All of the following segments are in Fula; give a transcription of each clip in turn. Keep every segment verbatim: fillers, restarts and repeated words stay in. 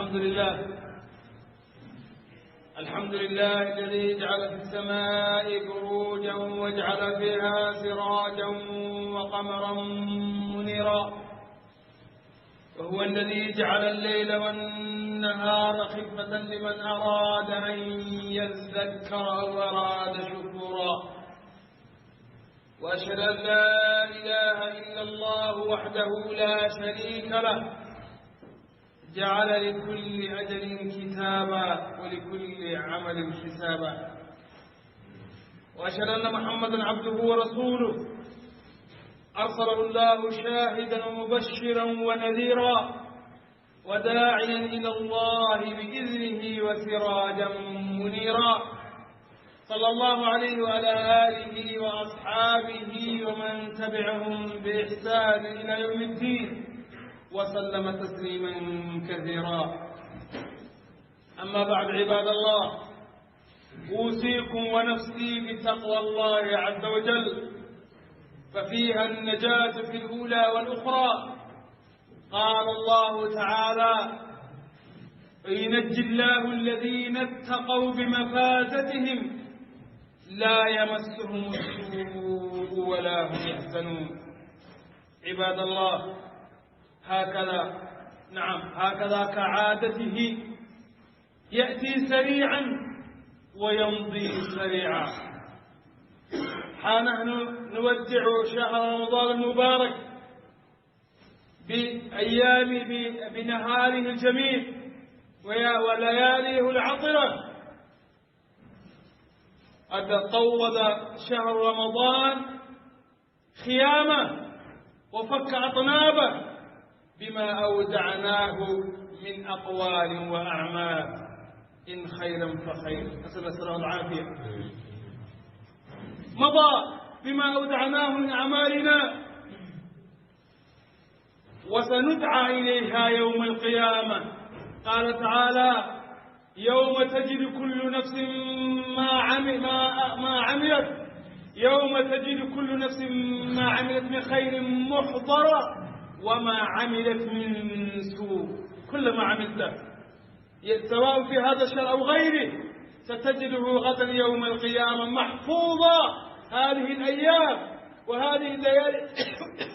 الحمد لله. الحمد لله الذي جعل في السماء بروجا وجعل فيها سراجا وقمرا منيرا، وهو الذي جعل الليل والنهار خلفة لمن أراد أن يذكر أو أراد شكورا. وأشهد أن لا إله إلا الله وحده لا شريك له، جعل لكل أجل كتابا ولكل عمل حسابا. وأشهد أن محمدا عبده ورسوله، أرسله الله شاهدا ومبشرا ونذيرا، وداعيا إلى الله بإذنه وسراجا منيرا. صلى الله عليه وعلى آله وأصحابه ومن تبعهم بإحسان إلى يوم الدين، وسلم تسليما كثيرا. أما بعد، عباد الله، أوصيكم ونفسي بتقوى الله عز وجل، ففيها النجاة في الأولى والأخرى. قال الله تعالى: فينجي الله الذين اتقوا بمفازتهم لا يمسهم السوء ولا هم يحزنون. عباد الله، هكذا، نعم، هكذا كعادته يأتي سريعا ويمضي سريعا. ها نحن نودع شهر رمضان المبارك بأيام، ب-، بنهاره الجميل ويا-، ولياليه العطرة. قد قوض شهر رمضان خيامه وفك أطنابه بما أودعناه من أقوال وأعمال، إن خيرا فخير، نسأل الله السلامة والعافية. مضى بما أودعناه من أعمالنا، وسندعى إليها يوم القيامة. قال تعالى: يوم تجد كل نفس ما عمل، ما، ما عملت، يوم تجد كل نفس ما عملت من خير محضرا وما عملت من سوء. كل ما عملته، سواء في هذا الشهر أو غيره، ستجده غدا يوم القيامة محفوظا. هذه الأيام وهذه الليالي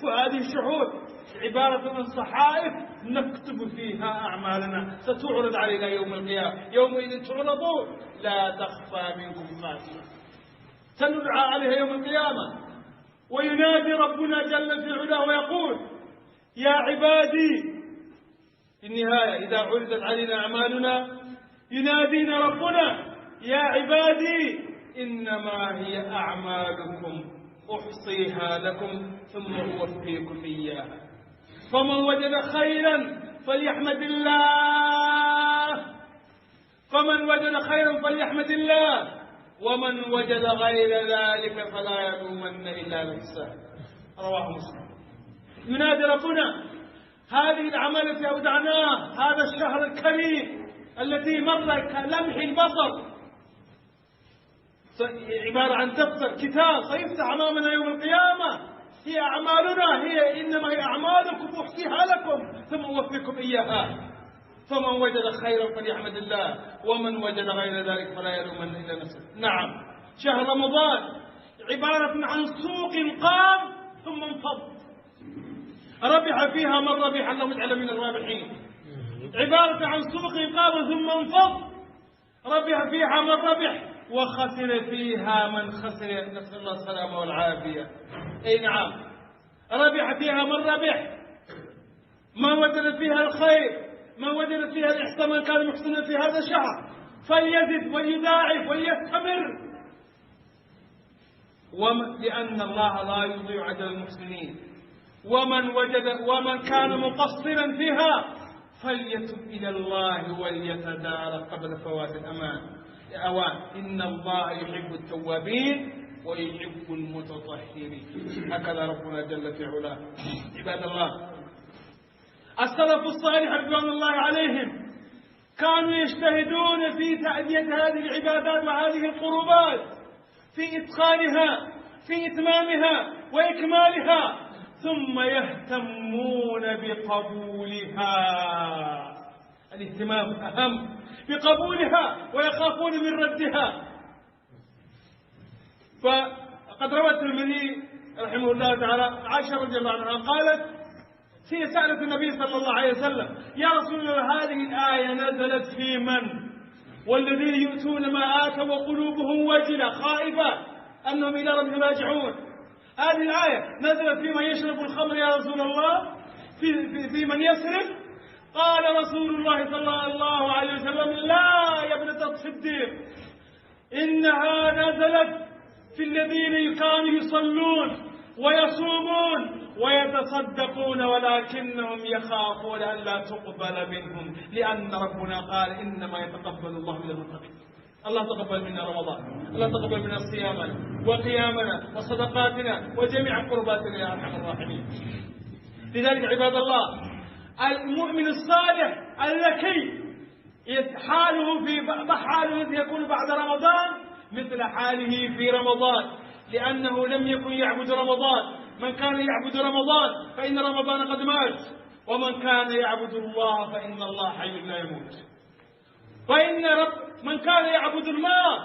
وهذه الشهور عبارة عن صحائف نكتب فيها أعمالنا، ستعرض علينا يوم القيامة، يومئذ تعرضون لا تخفى منكم خافية. سندعى عليها يوم القيامة، وينادي ربنا جل في علاه ويقول: يا عبادي، في النهاية إذا عرضت علينا أعمالنا ينادينا ربنا: يا عبادي، إنما هي أعمالكم أحصيها لكم ثم أوفيكم إياها، فمن وجد خيرا فليحمد الله، فمن وجد خيرا فليحمد الله، ومن وجد غير ذلك فلا يلومن إلا نفسه. رواه مسلم. ينادي ربنا: هذه الأعمال التي أودعناها هذا الشهر الكريم، التي مر كلمح البصر، س-، عبارة عن دفتر، كتاب سيفتح أمامنا يوم القيامة، هي أعمالنا، هي إنما هي أعمالكم أحصيها لكم ثم أوفيكم إياها، فمن وجد خيرا فليحمد الله ومن وجد غير ذلك فلا يلومن إلا نفسه. نعم، شهر رمضان عبارة عن سوق قام ثم انفض، ربح فيها من ربح، اللهم اجعلنا من الرابحين. عبارة عن سوق قام ثم انفض، ربح فيها من ربح وخسر فيها من خسر، نسأل الله السلامة والعافية. أي نعم، ربح فيها من ربح، من وجد فيها الخير، من وجد فيها الإحسان، من كان محسنا في هذا الشهر فليزد وليضاعف وليستمر. وم-، لأن الله لا يضيع أجر المحسنين. ومن وجد، ومن كان مقصرا فيها فليتب إلى الله وليتدارك قبل فوات الأمان، الأوان. إن الله يحب التوابين ويحب المتطهرين. هكذا ربنا جل في علاه. عباد الله، السلف الصالح رضوان الله عليهم كانوا يجتهدون في تأدية هذه العبادات وهذه القربات، في إتقانها، في إتمامها وإكمالها، ثم يهتمون بقبولها. الاهتمام أهم بقبولها ويخافون من ردها. فقد روى الترمذي رحمه الله تعالى عائشة رضي الله عنها قالت، هي سألت النبي صلى الله عليه وسلم: "يا رسول الله، هذه الآية نزلت في من؟ والذين يؤتون ما آتوا وقلوبهم وجلة"، خائفة أنهم إلى ربهم راجعون. هذه الآية نزلت في من يشرب الخمر يا رسول الله؟ في، في، في من يسرق؟ قال رسول الله صلى الله عليه وسلم: "لا يا ابنة الصديق، إنها نزلت في الذين كانوا يصلون ويصومون ويتصدقون ولكنهم يخافون أن لا تقبل منهم، لأن ربنا قال: إنما يتقبل الله من المتقين". الله تقبل منا رمضان، الله تقبل منا صيامنا وقيامنا وصدقاتنا وجميع قرباتنا يا أرحم الراحمين. لذلك عباد الله، المؤمن الصالح الذكي حاله في ب-، حاله سيكون بعد رمضان مثل حاله في رمضان، لأنه لم يكن يعبد رمضان. من كان يعبد رمضان فإن رمضان قد مات، ومن كان يعبد الله فإن الله حي لا يموت. فإن رب، من كان يعبد الله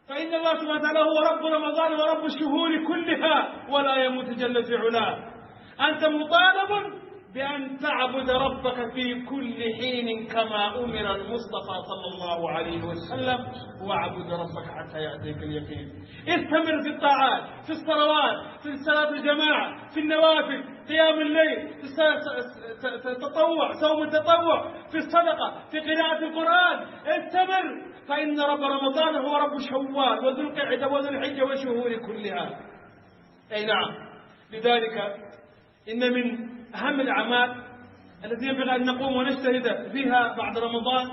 فإن الله سبحانه وتعالى هو رب رمضان ورب الشهور كلها ولا يموت جل في علاه. أنت مطالب بأن تعبد ربك في كل حين كما أمر المصطفى صلى الله عليه وسلم: "واعبد ربك حتى يأتيك اليقين". استمر في الطاعات، في الصلوات، في صلاة الجماعة، في النوافل، قيام الليل، في الص-، التطوع، صوم التطوع، في الصدقة، في قراءة القرآن. استمر، فإن رب رمضان هو رب شوال وذو القعدة وذو الحجة والشهور كلها. أي نعم. لذلك إن من أهم الأعمال التي ينبغي أن نقوم ونجتهد فيها بعد رمضان،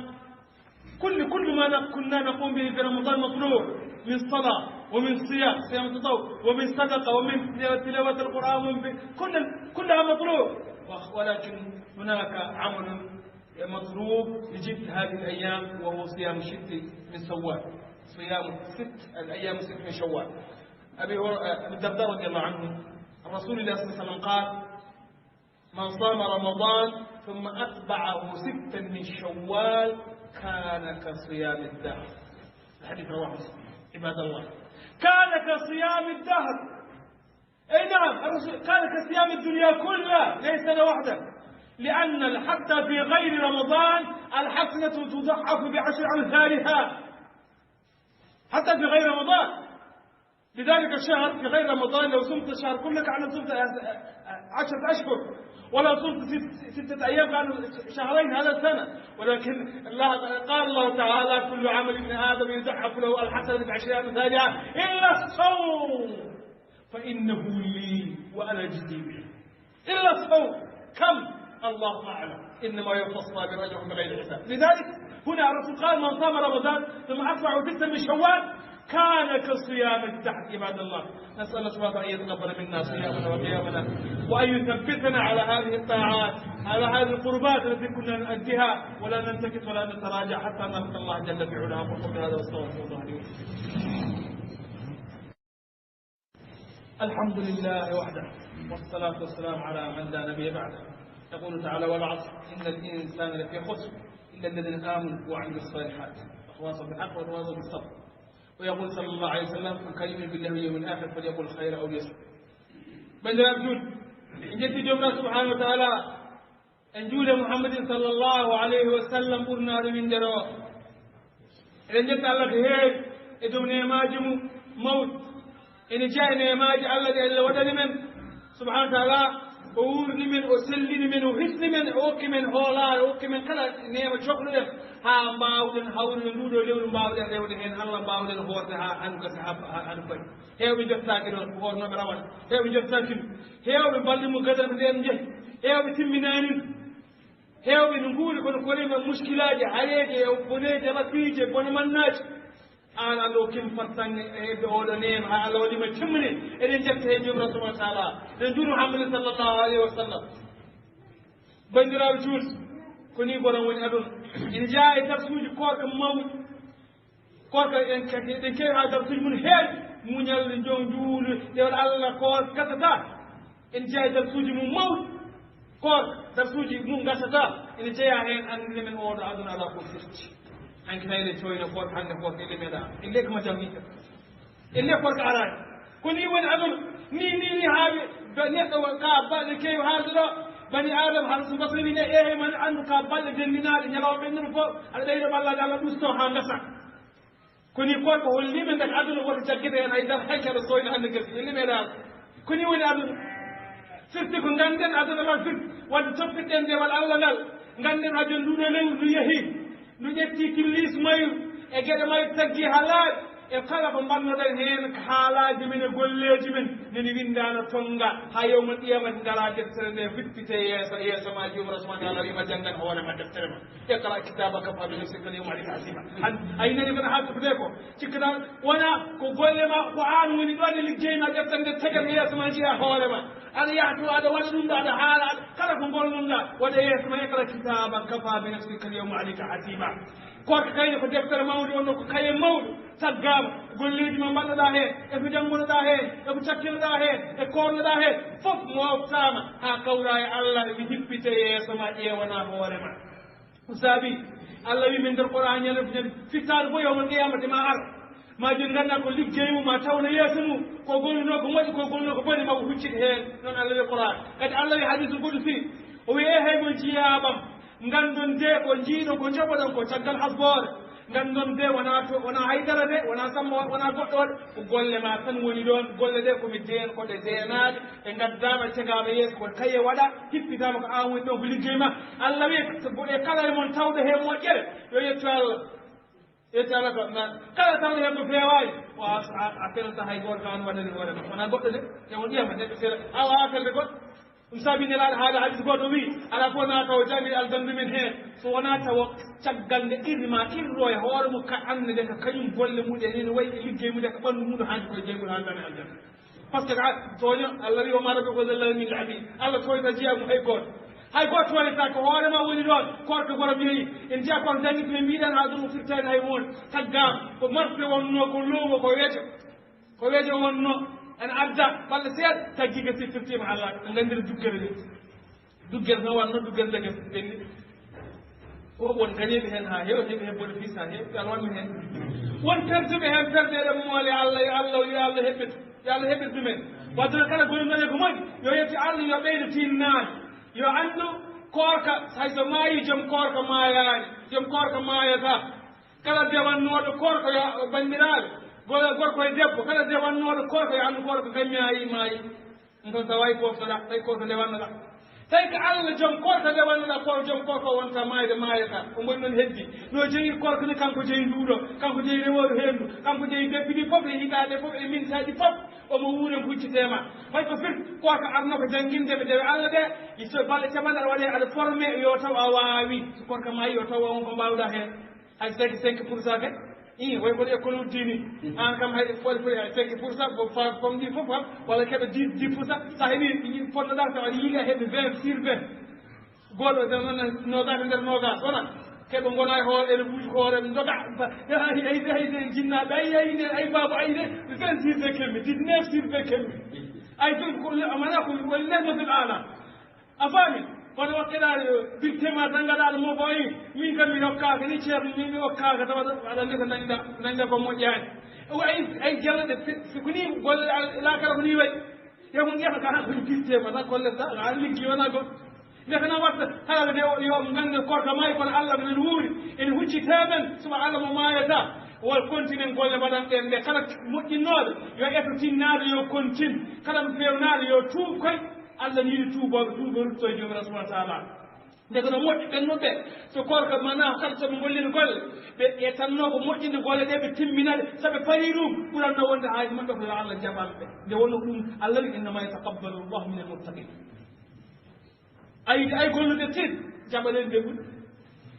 كل، كل ما ن-، كنا نقوم به في رمضان مطلوب من صلاة ومن صيام، صيام التطوع، ومن صدقة، ومن تلاوة القرآن، ومن ب-، كل، كلها مطلوب. وخ-، ولكن هناك عمل مطلوب لجد هذه الأيام، وهو صيام ست من شوال، صيام ست، الأيام ست من شوال. أبي هر-، أبي الدرداء رضي الله عنه، عن رسول الله صلى الله عليه وسلم قال: "من صام رمضان ثم أتبعه ستا من شوال كان كصيام الدهر". الحديث رواه مسلم. عباد الله، كان كصيام الدهر. أي نعم، الرسول قال: "كصيام الدنيا كلها، ليس سنة واحدة". لأن حتى في غير رمضان الحسنة تضاعف بعشر أمثالها، حتى في غير رمضان. لذلك الشهر في غير رمضان، لو صمت الشهر كله كأنك صمت عشرة أشهر، ولو صمت ست-، ستة أيام كأنه شهرين هذا السنة. ولكن الله، قال الله تعالى: "كل عمل ابن آدم يضاعف له الحسنة بعشر أمثالها إلا الصوم فإنه لي وأنا أجزي به". إلا الصوم. كم؟ الله أعلم. إنما يوفى الصابرون أجرهم بغير حساب. لذلك هنا الرسول قال: "من صام رمضان ثم أتبعه ستا من شوال كان كصيام الدهر". عباد الله، نسأل الله سبحانه وتعالى أن يتقبل منا صيامنا وقيامنا، وأن يثبتنا على هذه الطاعات، على هذه القربات التي كنا نؤديها، ولا ننتكس ولا نتراجع حتى نلقى الله جل في علاه. أقول قولي هذا وأستغفر الله لي ولكم. الحمد لله وحده، والصلاة والسلام على من لا نبي بعده. يقول تعالى: "والعصر إن الإنسان لفي خسر إلا الذين آمنوا وعملوا الصالحات وتواصوا بالحق وتواصوا بالصبر". ويقول صلى الله عليه وسلم: "من كان يؤمن بالله واليوم الآخر فليقل خيرا أو ليصمت". Banndiraaɓe juulɓe, en njetti Joomiraaɗo subhanahu wa taala, en njuuli Muhammadin sallallahu alayhi wa sallam, ɓurnaaɗo winndere o. Eɗen njetta Allah ko heewi e dow neemaaji mum mawɗi. Ene jeyaa e neemaaji Allah ɗi Allah waɗani men, subhanahu wa taala, o wuurni men, o sellini men, o hisni men, o okki men hoolaare, o okki men kala neema cohluɗen, haa mbaawɗen hawrude nduu ɗoo lewru, mbaawɗen rewde heen Allah, mbaawɗen hoorde haa hannde gasa, haa, haa hannde fayi. Heewɓe njottaaki ɗoon, ko hoornooɓe rawane. Heewɓe njottaaki ɗum. Heewɓe balɗe mum gadano ndeen njehi. Heewɓe timminaani ɗum. Heewɓe no nguuri kono ko rema muskilaaji, hayeeje, e boneeje, rafiije, bone mannaaji. Aan Allah okkiima fartaŋŋe e hedde oo ɗoo neema, haa Allah waɗiima timmini. Eɗen njetta heen Joomiraaɗo subhanahu wa taala. Eɗen njuulna Muhammadin sallallahu alayhi wa sallam. Banndiraaɓe juulɓe, ko nii goram woni aduna. Ene jeyaa e darsuuji koorka mawɗi. Koorka en kadi, eɗen keewi haa darsuuji mum heewi. Muñal, njo-, njuulu, ɗewal Allah, koorka gasataa. Ene jeyaa e darsuuji mum mawɗi. Koor, darsuuji mum ngasata, ina jeyaa heen anndude men oo ɗoo aduna alaa ko firti. Hanki tawi eɗen cooyna koor, hannde koor, eɗen meeɗa. En lekki ma jam wiɗɗo. En lekki koor ko araani. Ko nii woni aduna. Nii, nii, nii haa wi-, ba-, neɗɗo wa-, ka balɗe keewi haalde ɗo. Bani Aadama hara so mbasani ne, eehe, man anndu ka balɗe denndinaaɗe, ñalawma ɓennduɗo fof, aɗa ɓeydo ballaaɗe Allah ɗusto haa ngasa. Ko ni koor ko holli men ndak aduna woto jaggita heen hay dara, hay kala soyna hannde gasi, yelli meeɗa. Ko ni woni aduna. Firti ko ngannden aduna lan firti. Wadde toppitɗen ndewal Allah ngal. Ngannden haa jooni nduɗo lewru ndu yehi. Ndu ƴetti killis mayru. E geɗe mayru taggi halaaji. E kala ko mbannoɗen heen haalaaji men e golleeji men. Nani winndaano tonnga. Haa yawmal qiyamati ngara deftere nde fippite yeeso, yeeso ma Joomi Subhaanahu wa Ta'aala wiima janngan hoore ma deftere ma. اقرأ كتابك كفى بنفسك اليوم عليك حسيبا. An, a yinani kono haa tufde ko. Cikkataa wona ko golle ma, ko aan woni ɗoon e liggey ma, ƴettan nde tegal yeeso ma, njiya hoore ma. Aɗa yahtu, aɗa waɗa ɗum ɗo, aɗa haala, aɗa, kala ko ngolnonɗa, waɗa yeeso ma, اقرأ كتابك كفى بنفسك اليوم عليك حسيبا. Koorka kayne ko deftere mawde, wonno ko kaye mawɗo, taggaama, golleeji ma mbaɗɗoɗaa heen, e ko janngunoɗaa heen, e ko cakkinoɗaa heen, e koornoɗaa heen, fof moftaama haa kawraa e Allah, mi hippita yeeso ma, ƴeewanaa hoore ma. Ko saabi Allah wi min nder Qur'an, ñande ko ñande fittaare fof yawmal qiyamati ma ar. Ma joni ngannda ko liggey mum, ma tawna yeeso mum, ko golluno ko moƴƴi, ko golluno ko boni, ma ko huccit heen. Noon Allah wi Qur'an. Kadi Allah wi hadiisul qudsi, o wi, "E hey mon jiyaaɓam, nganndon de ko njiiɗon, ko njoɓoɗon ko caggal hasboore. Nganndon de wonaa to, wonaa haydara de, wonaa samma, wonaa goɗɗo waɗa. Ko golle ma tan woni ɗoon, golle ɗe ko mi deen, ko ɗe deenaaɗe." Ɓe ngaddaama, tegaama yeeso, ko kaye waɗa, hippitaama ko aan woni ɗon, ko liggey ma. Allah wiyi, so bo-, e kala e mon tawɗo heen moƴƴere, yo yettu Allah. Yettu Allah ko, na, kala tawɗo heen ko feewaani, o a, a, a felta hay gooto ka on waɗani hoore ma. Wonaa goɗɗo de, te on ƴeewa, neɗɗo fela, a waawaa felde goɗɗo. Ɗum saabi Nelaaɗo haala hadiis gooto o wiyi, alaa fof naata o jami aljanna min heen, so wonaa tawa caggal nde irri ma irro e hoore mum ka annde nde ka kañum golle mum ɗe, ene wayi e liggey mum nde ka ɓanndu mum ɗo haandi koye jeyngol haaldani aljanna. Par ce que a tooño, Allah wi, "Wa ma rabbuka bi zallamin lil abid." Allah tooñata jiyaamu hay gooto. Hay gooto tooñata ko hoore ma woni ɗoon. Koorka goram yehi. En njiya koorka janngi, ɓe mbiɗan haa ɗum firtaani hay huunde. Taggaama. Ko marfe wonnoo, ko loowo, ko wejo. Ko wejo wonnoo. Ene adda balɗe seeɗa, taggi gasi firtiima Allah. Ɓe nganndira duggere nde. Duggel no wanno, duggel ndeke ɓenni. O won gañiiɓe heen haa heewa, heɓe heen bénéfice haa heewa, ɓe alwanno heen. Won perduɓe heen, perdeeɗe moole Allah, yo Allah, yo Allah heɓɓitu, yo Allah heɓɓitu ɗumen. Wadde noon kala goni ngoni ko moƴƴi, yo yettu Allah, yo ɓeydo tinnaade. Yo anndu koorka, hay so maayi, joom koorka maayaani, joom koorka maayata. Kala dewannooɗo koorka yo banndiraaɓe, go-, gorko e debbo, kala dewannooɗo koorka yo anndu koorka kañ maayi, maayi. Ɗum ɗon tawa hay gooto ɗa, hay gooto ndewannoɗa. Tawi ko Allah joom koorka ndewannoɗa, ko joom koorka wonta maayde maayata. Ko moni noon heddi. No jeyi koorka ni, kanko jeyi nduɗo, kanko jeyi rewooru henndu, kanko jeyi debbi ɗi fof e hitaande fof e mintaaji fof. Omo wuure huccitee ma. Hay ko firti koorka arno ko jannginde ɓe dewe Allah ɗe, so balɗe capanɗe aɗa waɗe aɗa formé yo taw a waawi. So koorka maayi yo taw on ko mbaawɗa heen. Hay cinq, cinq pour cent kay. Ii, way kono école uddini. Aan kam hay fole fole hay cinq pour cent, ko fa-, famɗi fof kam, walla keɓa dix, dix pour cent. Sa heɓi, ponnoɗa, tawa aɗa yiiga heɓi vingt sur vingt. Goɗɗo tan noon, noogaas e nder noogaas, wona? Keɓa ngona e hoore, ene ɓuuji ko hoore, ndoga. Ay, ay, ay, ay, jinnaaɓe, ay, ay, ay, ay, baaba, ay, de, vingt sur vingt kemmi, dix-neuf sur vingt kemmi. Ay, ɗum ko, amana ko, woni nehmatul aala. A faami? Kono wakkeɗaa, birtema tan ngaɗaa ɗo mo boyi. Min kam mi hokkaaka ni ceerno, min mi hokkaaka tawa aɗa andi ko dañɗa, dañɗa ko moƴƴaani. O ay, ay jalla de, so ko ni golle al-, laakara ko ni wayi. Te ko ngiyata ka ko birtema tan golle ta, a liggi wona go. Nde kana watta kala de o yo ngande korka may kono Allah men wuuri. En huccite men suba Allah mo maayata. Wol kontinen golle mbaɗan ɗen nde kala moƴƴinnooɗo yo eto tinnaade yo kontin. Kala mo fewnaaɗo yo tuub koy. Allah yiɗi tuubooɓe, tuubooɓe rutto e Joomiraaɗo subhaanahu wa taala. Nde kono moƴƴi ɓen noon ɓe, so koorka mana kala so ɓe ngolliri golle, ɓe ƴettanno ko moƴƴinde golle ɗe, ɓe timminade, so ɓe parii ɗum, ɓuranno wonde haaju maɓɓe ko yo Allah jaɓan ɓe. Nde wonno ɗum, Allah wi, "Innama yataqabbalu Allahu minal muttaqin." Ay, ay gollude tin, jaɓalen ɓe ɓuri.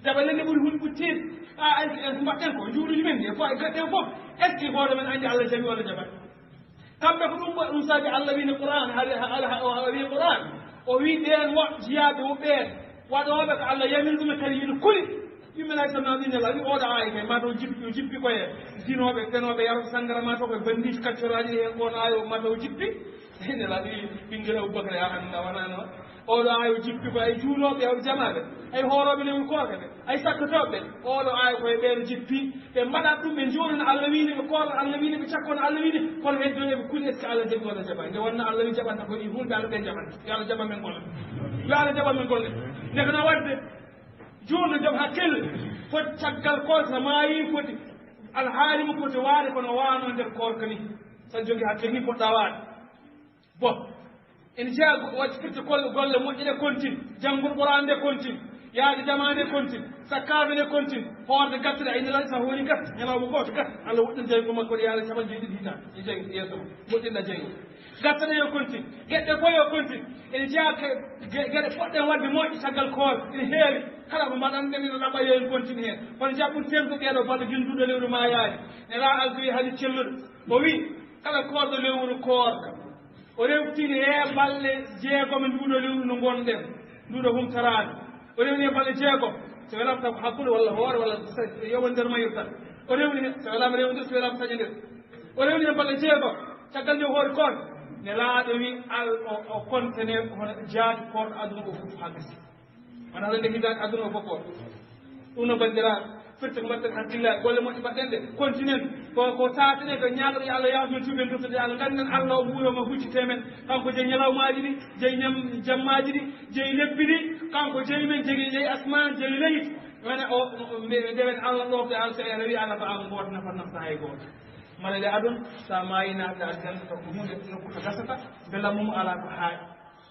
Jaɓalen ɓe ɓuri hun ɓuri tin. A, ay, en ko mbaɗɗen ko, juuruji men ɗi, e fo, e gaɗɗen fof, est-ce que hoore men anndi Allah jaɓi walla jaɓaani? Kamɓe ko ɗum waɗi, ɗum saabi Allah wii no Qur'an, hari, ha, ala, ha, o, o wii Qur'an, o wii ɓeen wo jiyaaɓe wo ɓeen, waɗooɓe ko Allah yamiri ɗum e kadi yiɗi kuli. Yimɓe nayi tan naɓi Nelaaɗo, wii oɗo aaya kay, mataw jippi, o jippi koye dinooɓe, fenooɓe, yarooɓe sanngara, mataw koye banndiiji kaccoraaji, heen ko on aaya o mataw jippi. Nelaaɗo wii, ɓinngel Abubakar, ya annda, wonaa noon. Oɗo aaya o jippi ko ay juulooɓe, ay jamaaɓe, ay hoorooɓe lewru koorka ɓe, ay sakkotooɓe ɓe. Oɗo aaya ko e ɓeen o jippi, ɓe mbaɗat ɗum, ɓe njoɗon Allah wiide, ɓe kooroo Allah wiide, ɓe cakkono Allah wiide, kono heddo eɓe kuli, est-ce que Allah jaɓi walla jaɓaani? Nde wonno Allah wi jaɓanta ko ɗi hulɓe Allah ɓe jaɓanta. Yo Allah jaɓan men golle. Yo Allah jaɓan men golle. Nde ko no waɗde, juulɗo joom hakkille foti caggal koorka, so maayi foti alhaali mum foti waade kono waano nder koorka ni. So a jogii hakkille ni poɗɗa waade. Bon, ene jeyaa waɗtirde golle, golle moƴƴe ɗe kontin, janngol Qur'aan nde kontin, yaade jamaane kontin, sakkaaɓe nde kontin, hoorde gatte ɗe, ay nelaaɗo sa hoori gatte, ñalawma gooto gatte, Allah woɗɗin jayngol makko ɗe yaade capanɗe jeeɗiɗi hitaande, e jay-, yeeso mum, woɗɗinɗa jayngol. Gatte ɗe yo kontin, geɗe ɗe fof yo kontin, ene jeyaa ke, ge-, geɗe poɗɗen waɗde moƴƴe caggal koor, ene heewi, kala ko mbaɗanɗen ene laɓa yo en kontin heen. Kono jaɓɓude teeŋtude ɗeeɗo balɗe, gila nduuɗo lewru maayaani, nelaaɗo Allah so wi hade celluɗo, o wi, kala koorɗo lewru koorka, o rewtini he balɗe jeegom e nduuɗo lewru ndu ngonɗen, nduuɗo humtoraade. O rewni he balɗe jeegom, so welaama taw ko hakkunde walla hoore walla sa-, yo won nder mayirta. O rewni he, so welaama rewde, so welaama sañondir. O rewni he balɗe jeegom, caggal nde o hoori koor, nelaaɗo wi al-, o, o kontane hono jaati koorɗo aduna o fof haa gasi. Wona hannde hitaande aduna o fof o. Ɗum no banndiraaɓe, firti ko mbaɗten hakkillaaji, golle moƴƴe mbaɗɗen ɗe, kontinen. Ko, ko taatanen, ko ñaagoɗen Allah yaafo men, tuuben, tottude Allah, ngannden Allah o wuuro ma huccite men. Kanko jeyi ñalawmaaji ɗi, jeyi ñam-, jammaaji ɗi, jeyi lebbi ɗi. Kanko jeyi men, jeyi, jeyi asmaan, jeyi leydi. Wona o, o, o, nde, ndewen Allah ɗo, ko Allah, so en rewi Allah ko an gooto nafata, nafata hay gooto. Mala le adun, sa maayi naatde aljanna, ko huunde nokku to gasata, mbela mum alaa ko haaɗi.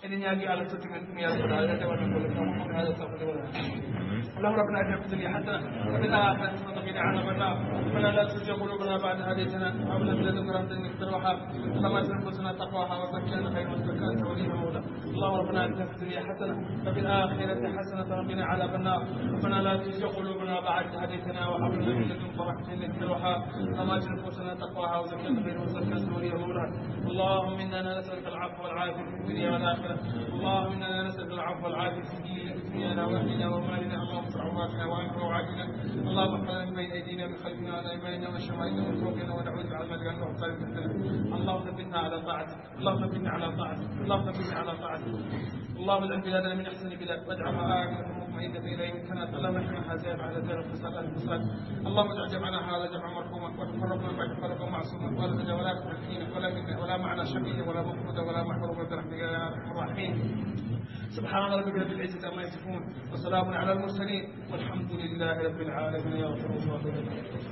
Eɗen ñaagi Allah totti men ɗum, ya Rabbal alamin, Allah waɗa men golle, Allah waɗa men golle. اللهم ربنا آتنا في الدنيا حسنة وفي الآخرة حسنة وقنا عذاب النار. ربنا لا تزغ قلوبنا بعد إذ هديتنا وهب لنا من لدنك رحمة إنك أنت الوهاب. اللهم آت نفوسنا تقواها وزكها أنت خير من زكاها أنت وليها ومولاها. اللهم ربنا آتنا في الدنيا حسنة وفي الآخرة حسنة وقنا عذاب النار. ربنا لا تزغ قلوبنا بعد إذ هديتنا وهب لنا من لدنك رحمة إنك أنت الوهاب. اللهم آت نفوسنا تقواها وزكها أنت خير من زكاها أنت وليها ومولاها. اللهم إنا نسألك العفو والعافية في الدنيا والآخرة. اللهم إنا نسألك العفو والعافية في ديننا وأهلنا ومالنا. اللهم استر عوراتنا وآمن روعاتنا. اللهم احفظنا من بين أيدينا ومن خلفنا وعن أيماننا وعن شمائلنا ومن فوقنا ونعوذ بعظمتك أن نغتال من تحتنا. اللهم ثبتنا على طاعتك. اللهم ثبتنا على طاعتك. اللهم ثبتنا على طاعتك. اللهم اجعل بلادنا من أحسن البلاد واجعلها آمنة مطمئنة إلى يوم التناد. اللهم احفظنا هذا البلد من الفساد والفساد. اللهم اجعل جمعنا هذا جمعا مرحوما وتفرقنا بعد تفرقا معصوما ولا تجعل ولا تفرق فينا ولا منا ولا معنا شقيا ولا مطرودا ولا محروما برحمتك يا أرحم الراحمين. سبحان ربك رب العزة عما يصفون وسلام على المرسلين والحمد لله رب العالمين. يا رب.